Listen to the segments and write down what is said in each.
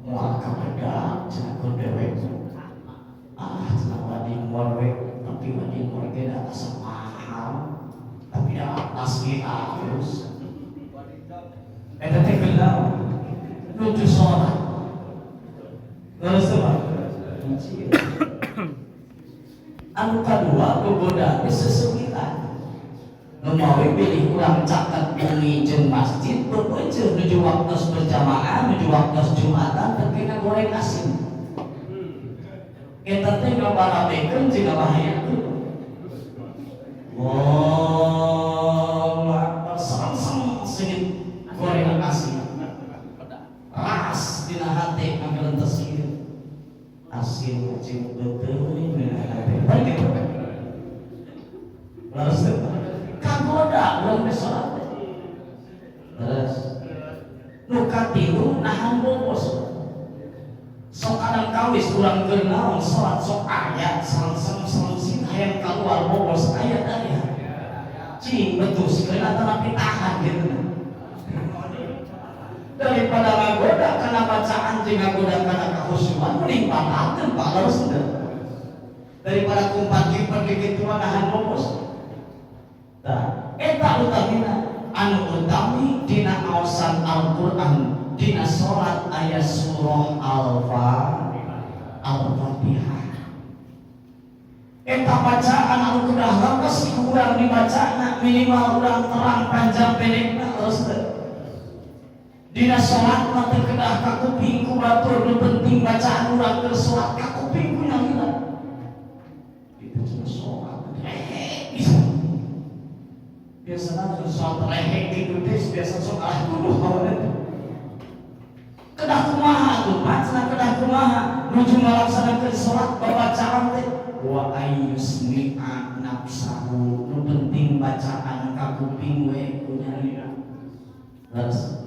Moal kapeda cenah keur dewek. Ah, cenah wedding war we, tapi wedding war ge da asa mahal. Tapi da atas ge alus. Eta teh kenal nuju sholat. Terus apa? Hiji. Anu kadua, gogoda teh sesewitan. Nu mawi bilih urang caket bumi jeung masjid, beupeujeuh nuju waktos berjamaah, nuju waktos Jumatan, teu kena goreng asin. Eta teh ngabarabekeun jeung ngabahayakeun. Allahu Akbar, sereng-sereng seungit goreng asin. Ras dina hate ngagelentes ieu. Asin jeung beuteung dina hate. Balik gitu. Leres teu? Kagoda urang teh salat teh. Leres. Nu katilu, nahan bobos. Sok kadang kawis urang keur naon salat, sok aya sereng-sereng sereng hayang keluar bobos, aya aya. Cing betul sekali tapi tahan gitu. Daripada ngagoda kana bacaan jeung ngagoda kana kakhusyuan, mending batalkeun, Pak, leres teu? Daripada kumpat kiper kitu mah nahan bobos. Tah, eta utamina, anu utami dina aosan Al-Qur'an, dina salat aya surah Al-Fatihah. Eta bacaan anu kedah leres ku urang dibacana, minimal urang terang panjang pendekna, leres teu? Dina salat mah teu kedah kakuping ku batur, nu penting bacaan urang keur salat kakuping ku nyalira. Itu cenah salat rehek bisa. Biasana keur salat rehek kitu teh biasa sok ah tuduh kawan teh. Kedah kumaha tuh, Pak? Cenah kedah kumaha nuju ngalaksanakeun salat babacaan teh? Wa ayyusmi'a nafsahu, nu penting bacaan kakuping we ku nyalira. Leres.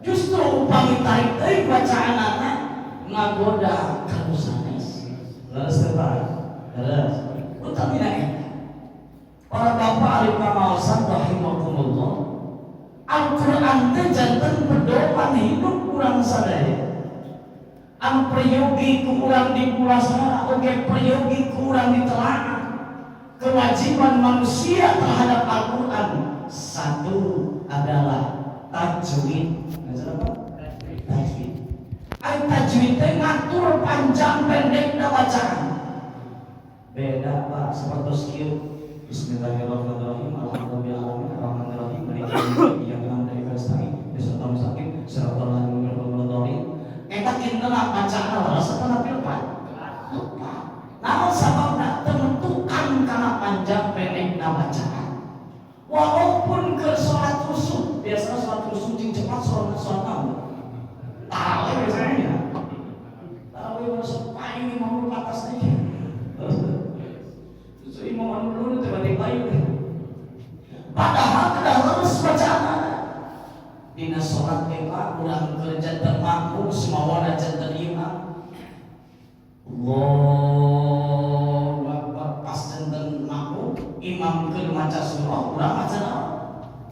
Justru upami tarik teuing bacaanana ngagoda ka nu sanes. Leres teu, Pak? Leres. Utamina eta. Para bapak alim kamaosan rahimakumullah. Al-Qur'an teh janten pedoman hidup urang sadaya. Anu peryogi ku urang dipulasara, oge peryogi ku urang ditelaah. Kewajiban manusia terhadap Al-Qur'an satu adalah tajwid. Apa? Tajwid. Ai tajwid teh ngatur panjang pendekna bacaan. Beda, Pak, sapertos kieu. Bismillahirrahmanirrahim. Alhamdulillah arrahmanirrahim. Maliki yaumiddin. Iyyaka na'budu wa iyyaka nasta'in. Ihdinas mustaqim. Siratal ladzina an'amta 'alaihim. Eta kinten bacaan leres atau lepat? Lepat. Naon sababna? Tentukan kana panjang pendekna bacaan. Walaupun ke sholat khusyuk, biasanya sholat khusyuk cing cepat, sholat sholat naon? Tarawih biasanya. Tarawih masuk paling imam atas nih. Terus imam anu dulu tiba-tiba yuk. Padahal kedah leres bacaan. Dina sholat ge, Pak, urang keur janten makmum semawana janten imam. Allahu Akbar, pas janten makmum, imam keur maca surah, urang maca naon?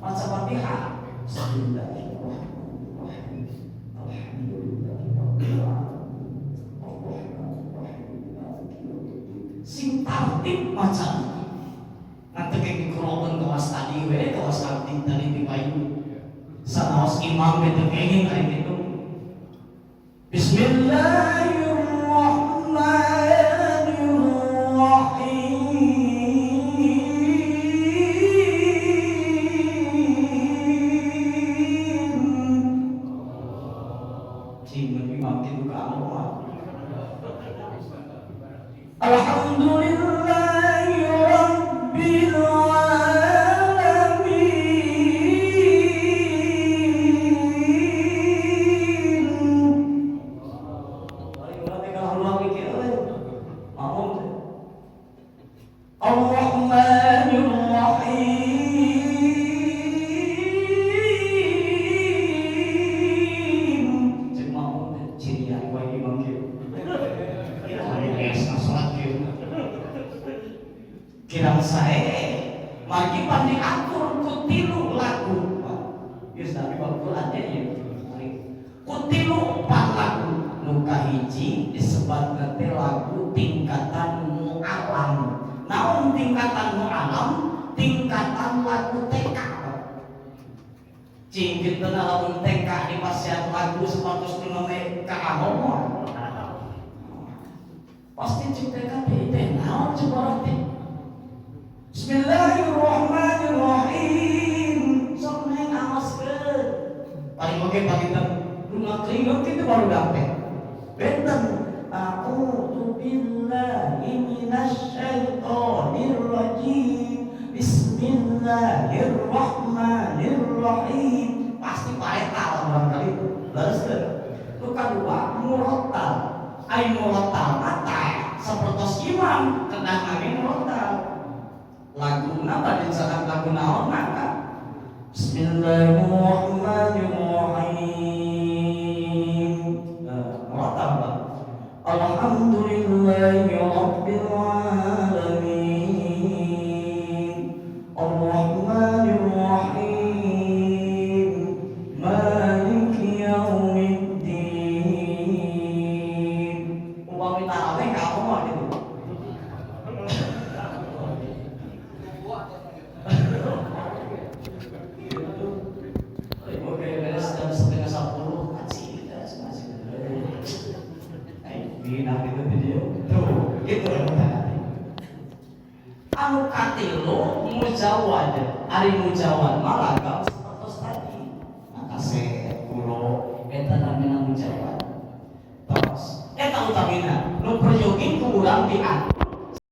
Maca Fatihah. Bismillahirrahmanirrahim. Alhamdulillahirabbil alamin. Arrahmanirrahim. Maliki yaumiddin. Sing tartib maca. Ngan teu dikurokeun kawas tadi we, kawas abdi tadi di payu. Sanaos imam ge teu kenging ari kitu. Bismillahirrahmanirrahim. Cing mun imam kitu ka anu mah. Alhamdulillahi rabbil alamin. Ayo urang teh kalau mikir euy. Makmum teh. Ar-Rahmanir Rahim. Cek makmum teh ciri wae imam kieu. Kira hari es salat kieu. Kirang sae margi pan diatur ku tilu lagu, Pak. Geus tapi Al-Qur'an nya ieu. Ku tilu pan lagu. Kahiji disebutna teh lagu tingkatan mu'alam. Naon tingkatan mu'alam? Tingkatan lagu TK. Cing kinten lamun TK dipasihan lagu sapertos nu ka moal? Pasti cing TK teh teh naon coba teh. Bismillahirrahmanirrahim. Sok neng aoskeun. Paling oge panginten nu ngaklingeun kitu baru teh. Benten a'udzu billahi minasyaitonir rajim. Bismillahirrahmanirrahim. Pasti paeta lah barangkali itu. Leres teu? Nu kadua murotal. Ai murotal mah teh sapertos imam kedah ngage murotal. Laguna bade saat lagu naon maka Bismillahirrahmanirrahim. Murotal, Pak. Alhamdulillahi rabbil alamin. Ar-Rahmanir Rahim. Maliki yaumiddin. Upami tarawih ka apa mah gitu. Gitu. Oke, beres jam 9.30 ngaji, beres ngaji. Nah, itu dia. Tuh, gitu. Anu katilu mujawad. Ari mujawad mah lagam sapertos tadi. Maka kaset kulo eta namina mujawad. Tos. Eta utamina nu peryogi ku urang diatur.